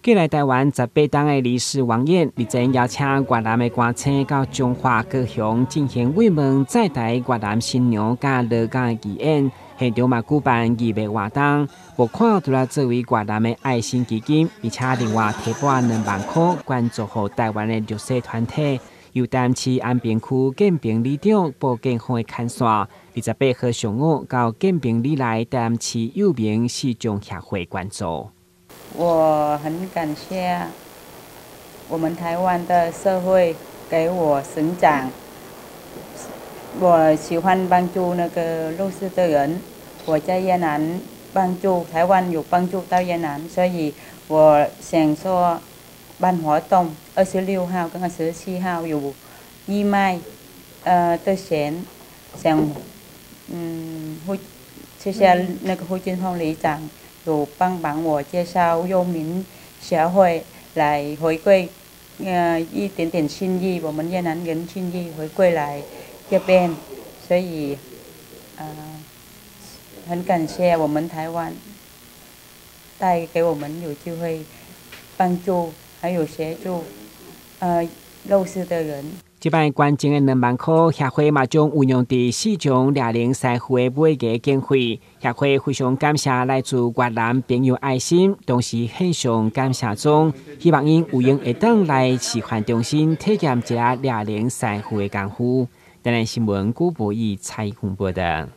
過來台灣18冬的理事王燕，日前邀請越南的歌星到彰化高雄進行慰問在台越南新娘佮羅港的義演，現場嘛舉辦義賣活動，募款除了作為越南的愛心基金，而且另外提撥2萬箍捐助予台灣的弱勢團體。由台南市安平區建平里長布建峰的牽線，28號上午到建平里來台南市幼民視障協會捐助。我很感謝我們台灣的社會給我成長。我喜歡幫助那個弱勢的人。我在越南幫助台灣有幫助到越南，所以我想說辦活動，26號跟27號有義賣，的錢，想會謝謝那個胡金鳳里長。有幫忙我介紹幼民協會來回饋，一點點心意，我們越南人心意回饋來這邊，所以，很感謝我們台灣帶給我們有機會幫助，還有協助，弱勢的人。這擺捐贈的2萬箍，協會嘛將運用佇四場掠龍師傅的買藝經費。協會非常感謝來自越南朋友愛心，同時獻上感謝狀，希望𪜶有閒會當來示範中心體驗一下掠龍師傅的功夫。台南新聞古博義採訪報道。